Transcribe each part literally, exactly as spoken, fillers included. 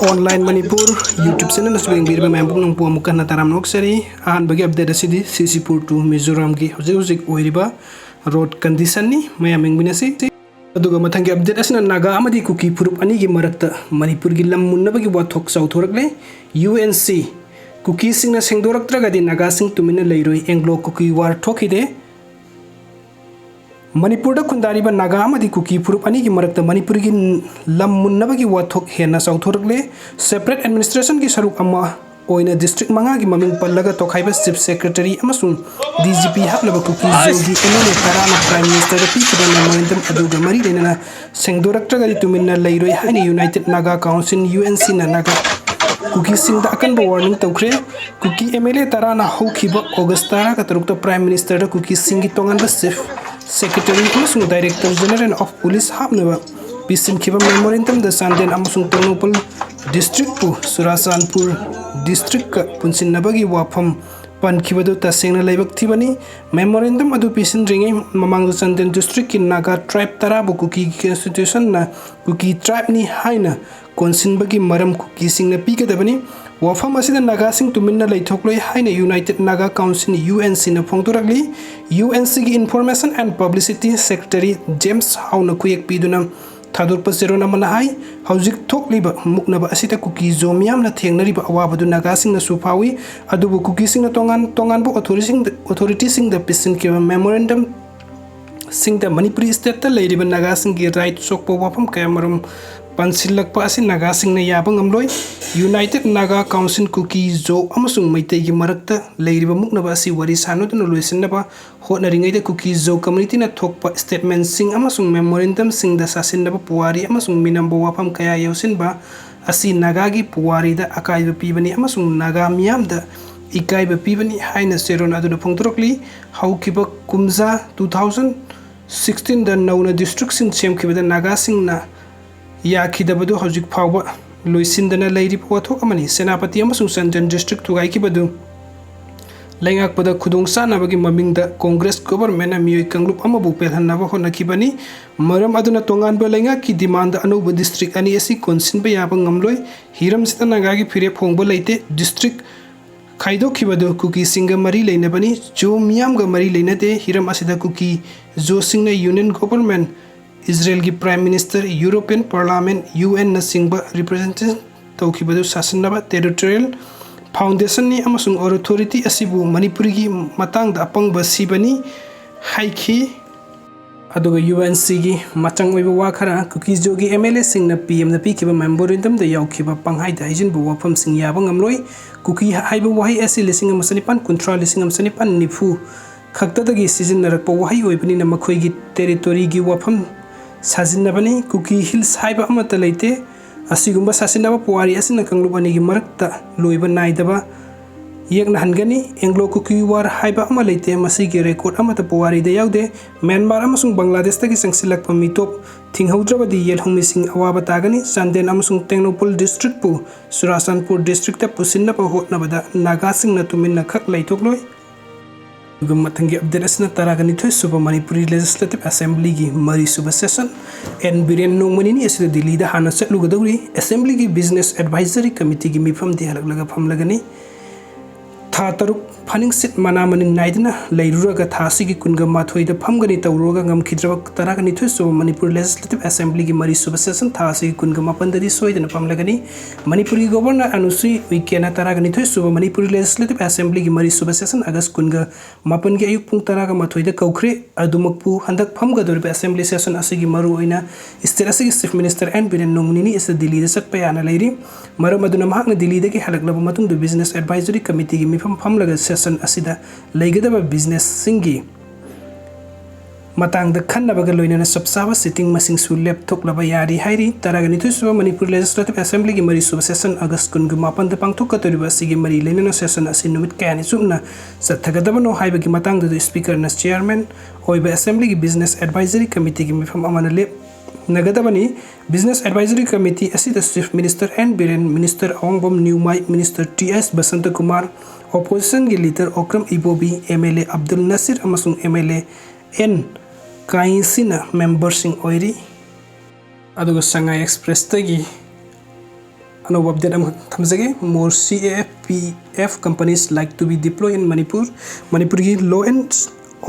Online Manipur YouTube channel ꯑꯁꯤꯕꯨ ꯌꯦꯡꯕꯤꯔꯤꯕ ꯃꯌꯥꯝ ꯄꯨꯝꯅꯃꯛꯄꯨ ꯑꯃꯨꯛ ꯍꯟꯅ ꯇꯔꯥꯝꯅ ꯑꯣꯛꯆꯔꯤ꯫ ꯑꯍꯥꯟꯕꯒꯤ update ꯑꯁꯤꯗꯤ ꯁꯤꯁꯤꯄꯨꯔ to ꯃꯤꯖꯣꯔꯥꯝꯒꯤ ꯍꯧꯖꯤꯛ ꯍꯧꯖꯤꯛ ꯑꯣꯏꯔꯤꯕ road condition ꯅꯤ꯫ ꯃꯌꯥꯝ ꯌꯦꯡꯃꯤꯟꯅꯁꯤ꯫ ꯑꯗꯨꯒ ꯃꯊꯪꯒꯤ update ꯑꯁꯤꯅ ꯅꯥꯒꯥ ꯑꯃꯗꯤ ꯀꯨꯀꯤ ꯐꯨꯔꯨꯞ ꯑꯅꯤꯒꯤ ꯃꯔꯛꯇ ꯃꯅꯤꯄꯨꯔꯒꯤ ꯂꯝ ꯃꯨꯟꯅꯕꯒꯤ ꯋꯥꯊꯣꯛ ꯆꯥꯎꯊꯣꯔꯛꯂꯦ꯫ ꯌꯨ ꯑꯦꯟ ꯁꯤ, ꯀꯨꯀꯤꯁꯤꯡꯅ ꯁꯦꯡꯗꯣꯔꯛꯇ꯭ꯔꯒꯗꯤ ꯅꯥꯒꯥꯁꯤꯡ ꯇꯨꯃꯤꯟꯅ ꯂꯩꯔꯣꯏ, ꯑꯦꯡꯒ꯭ꯂꯣ ꯀꯨꯀꯤ war ꯊꯣꯛꯈꯤꯗꯦ꯫ ꯃꯅꯤꯄꯨꯔꯗ ꯈꯨꯟꯗꯥꯔꯤꯕ ꯅꯥꯒꯥ ꯑꯃꯗꯤ ꯀꯨꯀꯤ ꯐꯨꯔꯨꯞ ꯑꯅꯤꯒꯤ ꯃꯔꯛꯇ ꯃꯅꯤꯄꯨꯔꯒꯤ ꯂꯝ ꯃꯨꯟꯅꯕꯒꯤ ꯋꯥꯊꯣꯛ ꯍꯦꯟꯅ ꯆꯥꯎꯊꯣꯔꯛꯂꯦ꯫ Separate administration ꯒꯤ ꯁꯔꯨꯛ ꯑꯃ ꯑꯣꯏꯅ district ꯃꯉꯥꯒꯤ ꯃꯃꯤꯡ ꯄꯜꯂꯒ ꯇꯣꯈꯥꯏꯕ chief secretary ꯑꯃꯁꯨꯡ D G P ꯍꯥꯞꯅꯕ ꯀꯨꯀꯤ ꯖꯣꯒꯤ M L A ꯇꯔꯥꯅ Prime Minister ꯗ ꯄꯤꯈꯤꯕ memorandum ꯑꯗꯨꯒ ꯃꯔꯤ ꯂꯩꯅꯅ ꯁꯦꯡꯗꯣꯔꯛꯇ꯭ꯔꯒꯗꯤ ꯇꯨꯃꯤꯟꯅ ꯂꯩꯔꯣꯏ ꯍꯥꯏꯅ United Naga Council, U N C ꯅ ꯅꯥꯒꯥ ꯀꯨꯀꯤꯁꯤꯡꯗ ꯑꯀꯟꯕ warning ꯇꯧꯈ꯭ꯔꯦ꯫ ꯀꯨꯀꯤ M L A ꯇꯔꯥꯅ ꯍꯧꯈꯤꯕ August ꯇꯔꯥꯒ ꯇꯔꯨꯛꯇ Prime Minister ꯗ ꯀꯨꯀꯤꯁꯤꯡꯒꯤ ꯇꯣꯉꯥꯟꯕ chief secretary ꯑꯃꯁꯨꯡ Director General of Police ꯍꯥꯞꯅꯕ ꯄꯤꯁꯤꯟꯈꯤꯕ memorandum ꯗ ꯆꯥꯟꯗꯦꯜ ꯑꯃꯁꯨꯡ ꯇꯦꯡꯅꯧꯄꯜ district ꯄꯨ ꯆꯨꯔꯥꯆꯥꯟꯄꯨꯔ district ꯀ ꯄꯨꯟꯁꯤꯟꯅꯕꯒꯤ ꯋꯥꯐꯝ ꯄꯟꯈꯤꯕꯗꯨ ꯇꯁꯦꯡꯅ ꯂꯥꯏꯕꯛ ꯊꯤꯕꯅꯤ꯫ Memorandum ꯑꯗꯨ ꯄꯤꯁꯤꯟꯗ꯭ꯔꯤꯉꯩ ꯃꯃꯥꯡꯗ ꯆꯥꯟꯗꯦꯜ district ꯀꯤ ꯅꯥꯒꯥ tribe ꯇꯔꯥꯕꯨ ꯀꯨꯀꯤꯒꯤ constitution ꯅ ꯀꯨꯀꯤ tribe ꯅꯤ ꯍꯥꯏꯅ ꯀꯣꯟꯁꯤꯟꯕꯒꯤ ꯃꯔꯝ ꯀꯨꯀꯤꯁꯤꯡꯅ ꯄꯤꯒꯗꯕꯅꯤ꯫ ꯋꯥꯐꯝ ꯑꯁꯤꯗ ꯅꯥꯒꯥꯁꯤꯡ ꯇꯨꯃꯤꯟꯅ ꯂꯩꯊꯣꯛꯂꯣꯏ ꯍꯥꯏꯅ United Naga Council, U N C ꯅ ꯐꯣꯡꯗꯣꯔꯛꯂꯤ꯫ U N C ꯒꯤ Information and Publicity Secretary James Howe ꯅ ꯈꯨꯌꯦꯛ ꯄꯤꯗꯨꯅ ꯊꯥꯗꯣꯔꯛꯄ ꯆꯦꯔꯣꯜ ꯑꯃꯅ ꯍꯥꯏ, ꯍꯧꯖꯤꯛ ꯊꯣꯛꯂꯤꯕ ꯃꯨꯛꯅꯕ ꯑꯁꯤꯗ ꯀꯨꯀꯤ ꯖꯣ ꯃꯤꯌꯥꯝꯅ ꯊꯦꯡꯅꯔꯤꯕ ꯑꯋꯥꯕꯗꯨ ꯅꯥꯒꯥꯁꯤꯡꯅꯁꯨ ꯐꯥꯎꯏ, ꯑꯗꯨꯕꯨ ꯀꯨꯀꯤꯁꯤꯡꯅ ꯇꯣꯉꯥꯟ ꯇꯣꯉꯥꯟꯕ authority ꯁꯤꯡꯗ, authority ꯁꯤꯡꯗ ꯄꯤꯁꯤꯟꯈꯤꯕ memorandum ꯁꯤꯡꯗ ꯃꯅꯤꯄꯨꯔꯤ state ꯇ ꯂꯩꯔꯤꯕ ꯅꯥꯒꯥꯁꯤꯡꯒꯤ right ꯁꯣꯛꯄ ꯋꯥꯐꯝ ꯀꯌꯥꯃꯔꯨꯝ ꯄꯟꯁꯤꯜꯂꯛꯄ ꯑꯁꯤ ꯅꯥꯒꯥꯁꯤꯡꯅ ꯌꯥꯕ ꯉꯝꯂꯣꯏ꯫ United Naga Council, ꯀꯨꯀꯤ, ꯖꯣ ꯑꯃꯁꯨꯡ ꯃꯩꯇꯩꯒꯤ ꯃꯔꯛꯇ ꯂꯩꯔꯤꯕ ꯃꯨꯛꯅꯕ ꯑꯁꯤ ꯋꯥꯔꯤ ꯁꯥꯅꯗꯨꯅ ꯂꯣꯏꯁꯤꯟꯅꯕ ꯍꯣꯠꯅꯔꯤꯉꯩꯗ ꯀꯨꯀꯤ ꯖꯣ community ꯅ ꯊꯣꯛꯄ statement ꯁꯤꯡ ꯑꯃꯁꯨꯡ memorandum ꯁꯤꯡꯗ ꯁꯥꯁꯤꯟꯅꯕ ꯄꯨꯋꯥꯔꯤ ꯑꯃꯁꯨꯡ ꯃꯤꯅꯝꯕ ꯋꯥꯐꯝ ꯀꯌꯥ ꯌꯥꯎꯁꯤꯟꯕ ꯑꯁꯤ ꯅꯥꯒꯥꯒꯤ ꯄꯨꯋꯥꯔꯤꯗ ꯑꯀꯥꯏꯕ ꯄꯤꯕꯅꯤ ꯑꯃꯁꯨꯡ ꯅꯥꯒꯥ ꯃꯤꯌꯥꯝꯗ ꯏꯀꯥꯏꯕ ꯄꯤꯕꯅꯤ ꯍꯥꯏꯅ ꯆꯦꯔꯣꯟ ꯑꯗꯨꯅ ꯐꯣꯡꯗꯣꯔꯛꯂꯤ꯫ ꯍꯧꯈꯤꯕ ꯀꯨꯝꯖꯥ two thousand sixteenꯗ ꯅꯧꯅ districtꯁꯤꯡ ꯁꯦꯝꯈꯤꯕꯗ ꯅꯥꯒꯥꯁꯤꯡꯅ ꯌꯥꯈꯤꯗꯕꯗꯨ ꯍꯧꯖꯤꯛ ꯐꯥꯎꯕ ꯂꯣꯏꯁꯤꯟꯗꯅ ꯂꯩꯔꯤꯕ ꯋꯥꯊꯣꯛ ꯑꯃꯅꯤ꯫ ꯁꯦꯅꯥꯄꯇꯤ ꯑꯃꯁꯨꯡ ꯆꯥꯟꯗꯦꯜ district ꯊꯨꯒꯥꯏꯈꯤꯕꯗꯨ ꯂꯩꯉꯥꯛꯄꯗ ꯈꯨꯗꯣꯡ ꯆꯥꯅꯕꯒꯤ ꯃꯃꯤꯡꯗ Congress governmentꯅ ꯃꯤꯑꯣꯏ ꯀꯥꯡꯂꯨꯞ ꯑꯃꯕꯨ ꯄꯦꯜꯍꯟꯅꯕ ꯍꯣꯠꯅꯈꯤꯕꯅꯤ꯫ ꯃꯔꯝ ꯑꯗꯨꯅ ꯇꯣꯉꯥꯟꯕ ꯂꯩꯉꯥꯛꯀꯤ demandꯗ ꯑꯅꯧꯕ district ꯑꯅꯤ ꯑꯁꯤ ꯀꯣꯟꯁꯤꯟꯕ ꯌꯥꯕ ꯉꯝꯂꯣꯏ꯫ ꯍꯤꯔꯝꯁꯤꯗ ꯅꯥꯒꯥꯒꯤ ꯐꯤꯔꯦꯞ ꯍꯣꯡꯕ ꯂꯩꯇꯦ꯫ District ꯈꯥꯏꯗꯣꯛꯈꯤꯕꯗꯨ ꯀꯨꯀꯤꯁꯤꯡꯒ ꯃꯔꯤ ꯂꯩꯅꯕꯅꯤ, ꯖꯣ ꯃꯤꯌꯥꯝꯒ ꯃꯔꯤ ꯂꯩꯅꯗꯦ꯫ ꯍꯤꯔꯝ ꯑꯁꯤꯗ ꯀꯨꯀꯤ ꯖꯣꯁꯤꯡꯅ Union Government, ꯏꯖꯔꯦꯜꯒꯤ Prime Minister, European Parliament, UNꯅꯆꯤꯡꯕ representation ꯇꯧꯈꯤꯕꯗꯨ ꯁꯥꯁꯤꯟꯅꯕ territorial foundationꯅꯤ ꯑꯃꯁꯨꯡ authority ꯑꯁꯤꯕꯨ ꯃꯅꯤꯄꯨꯔꯤꯒꯤ ꯃꯇꯥꯡꯗ ꯑꯄꯪꯕ ꯁꯤꯕꯅꯤ ꯍꯥꯏꯈꯤ꯫ ꯑꯗꯨꯒ UNCꯒꯤ ꯃꯆꯪ ꯑꯣꯏꯕ ꯋꯥ ꯈꯔ, ꯀꯨꯀꯤ ꯖꯣꯒꯤ MLAꯁꯤꯡꯅ PMꯅ ꯄꯤꯈꯤꯕ memorandumꯗ ꯌꯥꯎꯈꯤꯕ ꯄꯪꯍꯥꯏꯗ ꯍꯥꯏꯖꯤꯟꯕ ꯋꯥꯐꯝꯁꯤꯡ ꯌꯥꯕ ꯉꯝꯂꯣꯏ꯫ ꯀꯨꯀꯤ ꯍꯥꯏꯕ ꯋꯥꯍꯩ ꯑꯁꯤ ꯂꯤꯁꯤꯡ ꯑꯃ ꯆꯅꯤꯄꯥꯟ ꯀꯨꯟꯊ꯭ꯔꯥ, ꯂꯤꯁꯤꯡ ꯑꯃ ꯆꯅꯤꯄꯥꯟ ꯅꯤꯐꯨ ꯈꯛꯇꯗꯒꯤ ꯁꯤꯖꯤꯟꯅꯔꯛꯄ ꯋꯥꯍꯩ ꯑꯣꯏꯕꯅꯤꯅ ꯃꯈꯣꯏꯒꯤ territoryꯒꯤ ꯋꯥꯐꯝ ꯁꯥꯖꯤꯟꯅꯕꯅꯤ꯫ ꯀꯨꯀꯤ Hills ꯍꯥꯏꯕ ꯑꯃꯠꯇ ꯂꯩꯇꯦ꯫ ꯑꯁꯤꯒꯨꯝꯕ ꯁꯥꯁꯤꯟꯅꯕ ꯄꯨꯋꯥꯔꯤ ꯑꯁꯤꯅ ꯀꯥꯡꯂꯨꯞ ꯑꯅꯤꯒꯤ ꯃꯔꯛꯇ ꯂꯣꯏꯕ ꯅꯥꯏꯗꯕ ꯌꯦꯛꯅꯍꯟꯒꯅꯤ꯫ Anglo Kuki War ꯍꯥꯏꯕ ꯑꯃ ꯂꯩꯇꯦ, ꯃꯁꯤꯒꯤ record ꯑꯃꯠꯇ ꯄꯨꯋꯥꯔꯤꯗ ꯌꯥꯎꯗꯦ꯫ ꯃ꯭ꯌꯥꯟꯃꯥꯔ ꯑꯃꯁꯨꯡ ꯕꯪꯒ꯭ꯂꯥꯗꯦꯁꯇꯒꯤ ꯆꯪꯁꯤꯜꯂꯛꯄ ꯃꯤꯇꯣꯞ ꯊꯤꯡꯍꯧꯗ꯭ꯔꯕꯗꯤ ꯌꯦꯜꯍꯧꯃꯤꯁꯤꯡ ꯑꯋꯥꯕ ꯇꯥꯒꯅꯤ꯫ ꯆꯥꯟꯗꯦꯜ ꯑꯃꯁꯨꯡ ꯇꯦꯡꯅꯧꯄꯜ districtꯄꯨ ꯆꯨꯔꯥꯆꯥꯟꯄꯨꯔ districtꯇ ꯄꯨꯁꯤꯟꯅꯕ ꯍꯣꯠꯅꯕꯗ ꯅꯥꯒꯥꯁꯤꯡꯅ ꯇꯨꯃꯤꯟꯅ ꯈꯛ ꯂꯩꯊꯣꯛꯂꯣꯏ꯫ ꯑꯗꯨꯒ ꯃꯊꯪꯒꯤ update ꯑꯁꯤꯅ ꯇꯔꯥꯒ ꯅꯤꯊꯣꯏ ꯁꯨꯕ ꯃꯅꯤꯄꯨꯔꯤ Legislative Assemblyꯒꯤ ꯃꯔꯤ ꯁꯨꯕ session꯫ ꯑꯦꯟ ꯕꯤꯔꯦꯟ ꯅꯣꯡꯃ ꯅꯤꯅꯤ ꯑꯁꯤꯗ ꯗꯤꯜꯂꯤꯗ ꯍꯥꯟꯅ ꯆꯠꯂꯨꯒꯗꯧꯔꯤ꯫ Assemblyꯒꯤ Business Advisory Committeeꯒꯤ ꯃꯤꯐꯝꯗꯤ ꯍꯜꯂꯛꯂꯒ ꯐꯝꯂꯒꯅꯤ꯫ ꯊꯥ ꯇꯔꯨꯛ ꯐꯥꯅꯤꯡꯁꯤꯠ ꯃꯅꯥ ꯃꯅꯤꯟ ꯅꯥꯏꯗꯅ ꯂꯩꯔꯨꯔꯒ ꯊꯥ ꯑꯁꯤꯒꯤ ꯀꯨꯟꯒ ꯃꯥꯊꯣꯏꯗ ꯐꯝꯒꯅꯤ ꯇꯧꯔꯨꯔꯒ ꯉꯝꯈꯤꯗ꯭ꯔꯕ ꯇꯔꯥꯒ ꯅꯤꯊꯣꯏ ꯁꯨꯕ ꯃꯅꯤꯄꯨꯔ Legislative Assemblyꯒꯤ ꯃꯔꯤ ꯁꯨꯕ session ꯊꯥ ꯑꯁꯤꯒꯤ ꯀꯨꯟꯒ ꯃꯥꯄꯟꯗꯗꯤ ꯁꯣꯏꯗꯅ ꯐꯝꯂꯒꯅꯤ꯫ ꯃꯅꯤꯄꯨꯔꯒꯤ Governor ꯑꯅꯨꯁꯨꯏ ꯎꯏꯀꯦꯅ ꯇꯔꯥꯒ ꯅꯤꯊꯣꯏ ꯁꯨꯕ ꯃꯅꯤꯄꯨꯔ Legislative Assemblyꯒꯤ ꯃꯔꯤ ꯁꯨꯕ session August ꯀꯨꯟꯒ ꯃꯥꯄꯟꯒꯤ ꯑꯌꯨꯛ ꯄꯨꯡ ꯇꯔꯥꯒ ꯃꯥꯊꯣꯏꯗ ꯀꯧꯈ꯭ꯔꯦ꯫ ꯑꯗꯨꯃꯛꯄꯨ ꯍꯟꯗꯛ ꯐꯝꯒꯗꯧꯔꯤꯕ Assembly session ꯑꯁꯤꯒꯤ ꯃꯔꯨꯑꯣꯏꯅ state ꯑꯁꯤꯒꯤ Chief Minister ꯑꯦꯟ ꯕꯤꯔꯦꯟ ꯅꯣꯡꯃ ꯅꯤꯅꯤ ꯑꯁꯤꯗ ꯗꯤꯜꯂꯤꯗ ꯆꯠꯄ ꯌꯥꯅ ꯂꯩꯔꯤ꯫ ꯃꯔꯝ ꯑꯗꯨꯅ ꯃꯍꯥꯛꯅ ꯗꯤꯜꯂꯤꯗꯒꯤ ꯍꯜꯂꯛꯂꯕ ꯃꯇꯨꯡꯗ Business Advisory Committeeꯒꯤ ꯃꯤꯐꯝ ꯐꯝꯂꯒ session ꯑꯁꯤꯗ ꯂꯩꯒꯗꯕ businessꯁꯤꯡꯒꯤ ꯃꯇꯥꯡꯗ ꯈꯟꯅꯕꯒ ꯂꯣꯏꯅꯅ ꯆꯞ ꯆꯥꯕ ꯁꯤꯇꯤꯡ ꯃꯁꯤꯡꯁꯨ ꯂꯦꯞꯊꯣꯛꯂꯕ ꯌꯥꯔꯤ ꯍꯥꯏꯔꯤ꯫ ꯇꯔꯥꯒ ꯅꯤꯊꯣꯏ ꯁꯨꯕ ꯃꯅꯤꯄꯨꯔ ꯂꯦꯖꯤꯁꯂꯦꯇꯤꯚ ꯑꯦꯁꯦꯝꯕ꯭ꯂꯤꯒꯤ ꯃꯔꯤ ꯁꯨꯕ ꯁꯦꯁꯟ ꯑꯥꯒꯁ ꯀꯨꯟꯒ ꯃꯥꯄꯟꯗ ꯄꯥꯡꯊꯣꯛꯀꯗꯧꯔꯤꯕ ꯑꯁꯤꯒꯤ ꯃꯔꯤ ꯂꯩꯅꯅ ꯁꯦꯁꯟ ꯑꯁꯤ ꯅꯨꯃꯤꯠ ꯀꯌꯥꯅꯤ ꯆꯨꯞꯅ ꯆꯠꯊꯒꯗꯕꯅꯣ ꯍꯥꯏꯕꯒꯤ ꯃꯇꯥꯡꯗꯁꯨ ꯁ꯭ꯄꯤꯀꯔꯅ ꯆꯤꯌꯥꯔꯃꯦꯟ ꯑꯣꯏꯕ ꯑꯦꯁꯦꯝꯕ꯭ꯂꯤꯒꯤ ꯕꯤꯖꯤꯅꯦꯁ ꯑꯦꯗꯚꯥꯏꯖꯔꯤ ꯀꯃꯤꯇꯤꯒꯤ ꯃꯤꯐꯝ ꯑꯃꯅ ꯂꯦꯞꯅꯒꯗꯕꯅꯤ꯫ ꯕꯤꯖꯤꯅꯦꯁ ꯑꯦꯗꯚꯥꯏꯖꯔꯤ ꯀꯃꯤꯇꯤ ꯑꯁꯤꯗ chief minister N Biren, minister Awangbam Nyumai, minister T S Basantakumar, ꯑꯣꯄꯣꯖꯤꯁꯟꯒꯤ leader Okram Ibobi, M L A Abdul Nasir ꯑꯃꯁꯨꯡ ꯑꯦꯝ ꯑꯦꯜ ꯑꯦ ꯑꯦꯟ ꯀꯥꯏꯟꯁꯤꯅ ꯃꯦꯝꯕꯔꯁꯤꯡ ꯑꯣꯏꯔꯤ꯫ ꯑꯗꯨꯒ ꯁꯉꯥꯏ ꯑꯦꯛꯁꯄ꯭ꯔꯦꯁꯇꯒꯤ ꯑꯅꯧꯕ ꯑꯞꯗꯦꯠ ꯑꯃꯈꯛ ꯊꯝꯖꯒꯦ꯫ More C A P F companies like to be deployed in Manipur. ꯃꯅꯤꯄꯨꯔꯒꯤ law and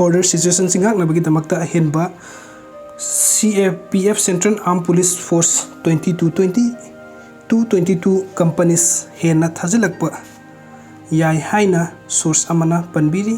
order situationꯁꯤ ꯉꯥꯛꯅꯕꯒꯤꯗꯃꯛꯇ ꯑꯍꯦꯟꯕ C A P F, Central Armed Police Force, twenty two twenty two twenty two companies ꯍꯦꯟꯅ ꯊꯥꯖꯤꯜꯂꯛꯄ ꯌꯥꯏ ꯍꯥꯏꯅ source ꯑꯃꯅ ꯄꯟꯕꯤꯔꯤ꯫